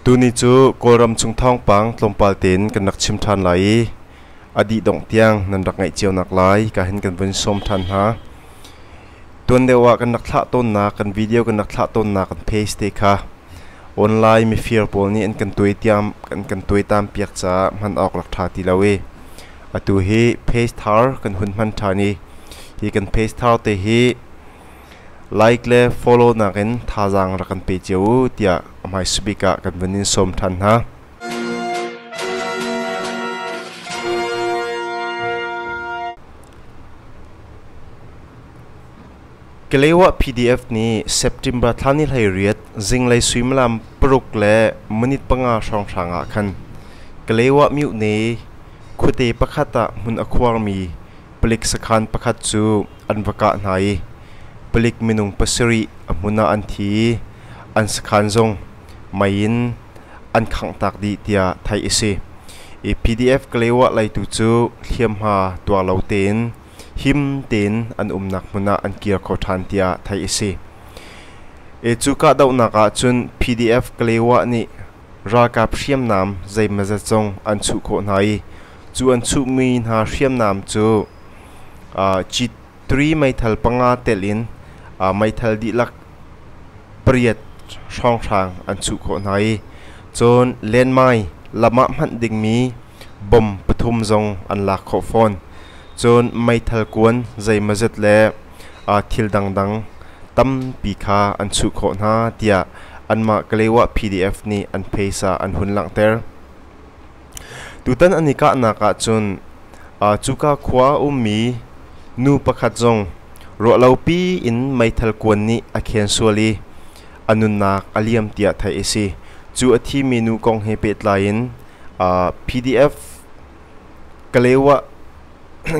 Tuni cu Kawlram chung thawngpang tlawmpal tein kan rak chim ṭhan lai i a dih dongh tiang nan rak ngaih cio nak lai ka hin kan vun sawm ṭhan hna. Tuan deuh ah kan rak thlah tawnnak kan video kan rak thlah tawnnak kan page te kha online mifir pawl nih an kan tuaitiam an kan tuaitam piak caah hman awk rak ṭha ti lo i atu hi page thar kan hun hman ṭhan i hi kan page thar te hi like le follow nakin thazaang rak kan pe cio u tiah a hmaisabik ah kan vun in sawm ṭhan hna. Kalewa PDF nih September thla ni 18 zinglei suimilam 6 le minute 5 hrawnghrang ah khan Kalewa myone khuate pakhat ah hmun a khuarmi palik sakhan pakhat cu an va kah hna i palik minung pasarih a hmun ah an thi i an sakhan zong mei in an khanghtak dih tiah theih a si. I PDF Kalewa leitu cu hliamhma tuar lo tein him tein an umnak hmun ah an kir kho ṭhan tiah theih a si. I cu kahdohnak ah cun PDF Kalewa nih ralkap hriamnam zeimawzat zong an chuh khawh hna i cu an chuhmi hna hriamnam cu G3 meithal panga telh in meithal dihlak pariat hrawnghrang an chuh khawh hna i cun lenmai lam ah hmanh dingmi bom pathum zong an lak khawh fawn. Cun meithal kuan zeimawzat le thil dangdang tampi kha an chuh khawh hna tiah anmah Kalewa PDF nih an phaisa an hun langhter. Tutan an i kahnak ahcun cuka khua a ummi nu pakhat zong ruahlopi in meithal kuan nih a khen sual i a nunnak a liam tiah theih a si. Cu a thimi nu kong he pehtlai in PDF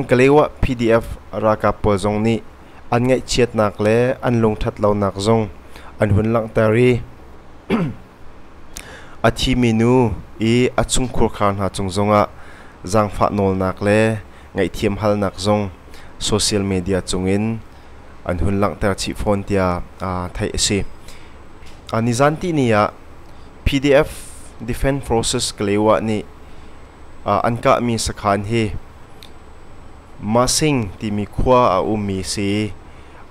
Kalewa PDF ralkap pawl zong nih an ngaihchiatnak le an lungṭhat lonak zong an hun langhter i A thimi nu i a chungkhurkhar hna cung zongah zaangfah nawlnak le ngaihthiam halnak zong social media cungin an hun langhter chih fawn tiah theih a si. Nizan tihni ah PDF Defense Forces Kalewa nih an kahmi sakhan hi Masing timi khua a ummi si.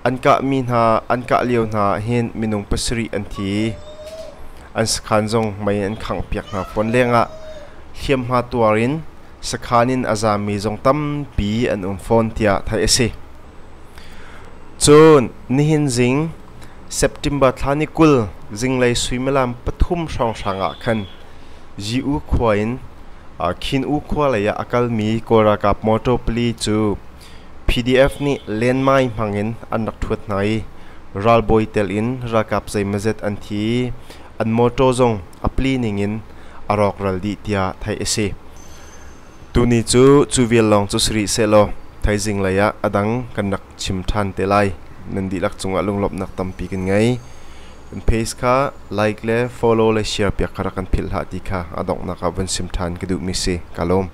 An kahmi hna an kah lio hna ahhin minung pasarih an thi. An sakhan zong mei an khanghpiak hna fawn lengah hliamhma tuar in sakhan in a zaammi zong tampi an um fawn tiah theih a si. Cun nihin zing September thla ni 20 zinglei suimilam pathum hrawnghrang ah khan Ziu khua in Khin U khua lei ah a kalmi Kawl ralkap motor pali cu PDF nih lenmai hmangin an rak ṭhuat hna i ralbawi tel in ralkap zeimawzet an thi i an mawṭaw zong a pli ningin a rawkral dih tiah theih a si. Tuni cu cu vial lawng cu si rih sehlaw thaizing lei ah a dang kan rak chim ṭhan te lai. Nan dihlak cungah lunglawmhnak tampi kan ngei. Kan page kha like le follow le share piak kha rak kan philh hlah ti kha a donghnak ah vun sim ṭhan ka duhmi si. Ka lawm.